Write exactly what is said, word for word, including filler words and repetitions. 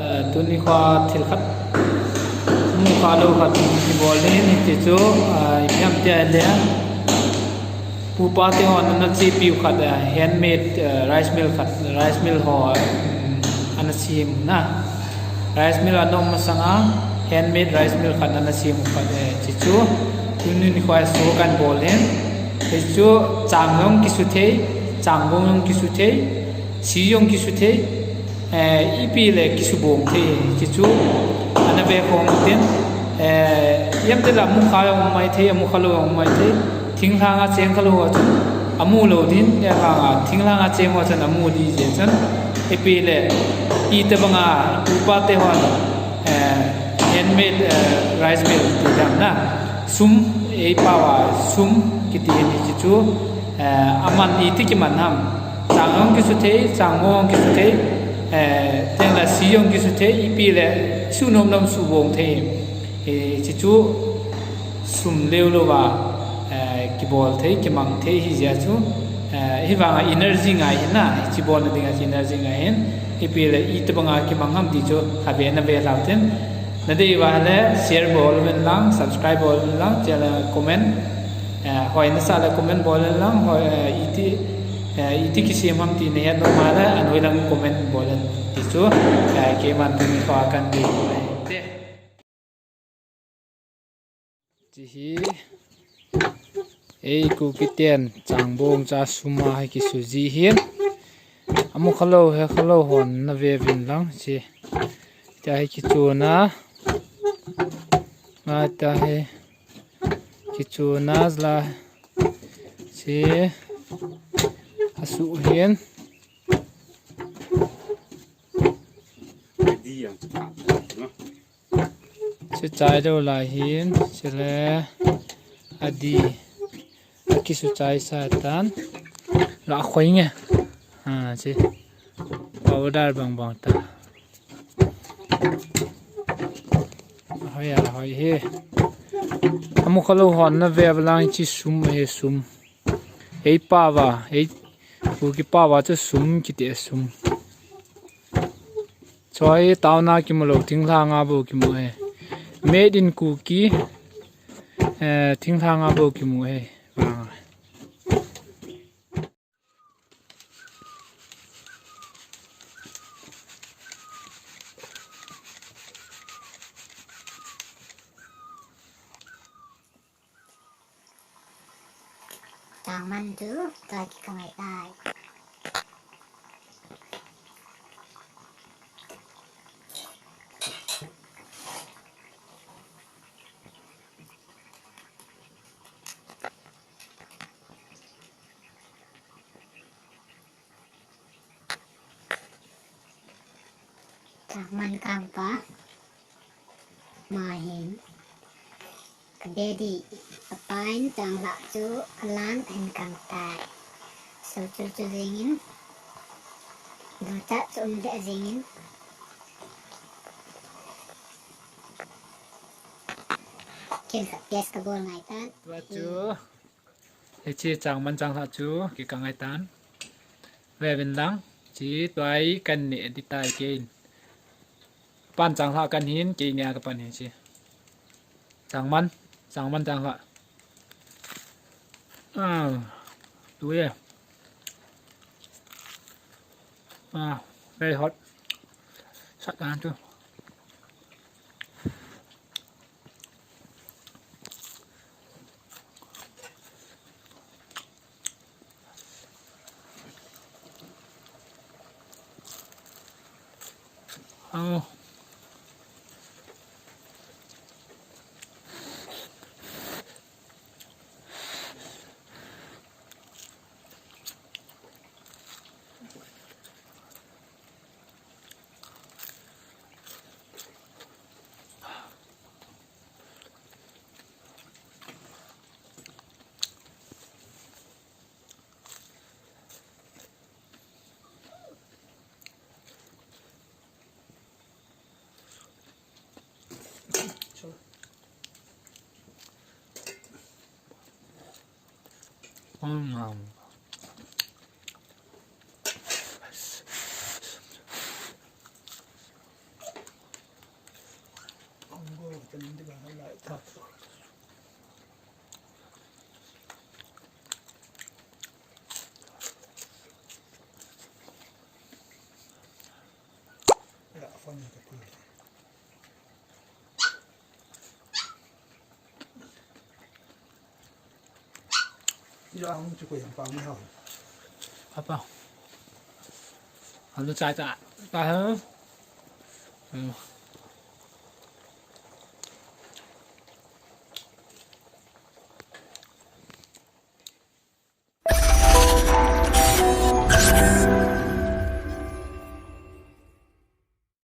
Eh, tuni kha thil khat, mukha lou khat kibol ding, hichu, eh, ipi ham tia le, pupa te hon ana chepiu khat, eh, handmade, eh, rice mill khat, rice mill ho, mm, ana sem na. Rice mill ana um masanga, handmade rice mill khat ana sem khat, eh, hichu, tuni nikho a show kan bol hin. Hichu, chang jong kisu thei, changbong jong kisu thei, si jong kisu thei, eh, ipi le kisubong thei, hichu, ana ve khom tin, eh, ipi ham itile mukha jong um maithei, mukha lou jong um maithei, thinglhang a cheng khalou ho chun, amu lou ding, ahivanga, thinglhang a cheng ho chun amu ding jeh chun, ipi le, itobanga, upa te hon, eh, handmade, eh, rice mill ti dam na, sum, eipao a, sum, kiti hichu, eh, aman iti kiman ham, chang jong kisu thei, changbong jong kisu thei, eh, tengla si jong kisu thei, ipi le, su nom nom subong thei, eh, hichu, sum leu lou va, eh, kibol thei, kimang thei ahi jeh chu, eh, hivanga energy ngai hin na, hichi bolna dinga energy ngai hin, ipi le itobanga kimang ham ti chu, ave na ve lhau tin, nadei uva le share bol uvin lang, subscribe bol uvin lang, chule comment, eh, hoi nasa le comment bol uvin lang, hoi, eh, iti, eh, iti kisem ham ti nahet nom a le, anoi lang comment bol un ti chu, eh, keiman tuni kho a kan dei. Hiche hi, ei Kuki ten changbong cha sum a hi kisu ji hin. Amu khalou, he khalou hon na ve uvin lang hiche. Tia hi kichuna. Nga tia hi kichuna la. Hiche. Asu hin. Chu chai lou lai hin, chule adi, akisu chai sa tan, la khoi nge, ha, chi, powder bang bang ta, hoi a, hoi hi, amu khalou hon na ve uvin lang chi sum hi sum, ei pao va, ei, Kuki pao va chu sum kiti sum. Choi taona kimu lou, thinglhang a bou kimu e. Made in Kuki, eh, thinglhang a bou kimu e. Vang. Changman chu, tua kikangai tai. Changman kangpa. Mahin. Ka daddy, ka pain changlhah chu alan ahin kang tai. So chu chu jingin. Ducha chu um le jingin. Kin ka test ka bol ngai tan. Tua chu. Hiche changman changlhah chu kikang ngai tan. Ve uvin lang. Chi tuai kan ne di tai kein. Pan changlhah kan hin, kei nia ka pan hin chi. Changman, changman changlhah. Ah, tu ye. Ah, very hot. Sat kan tu. Ija hung chu ko yang pa mi hao. Apa? Hanu chai ta. Ta ha. Hmm.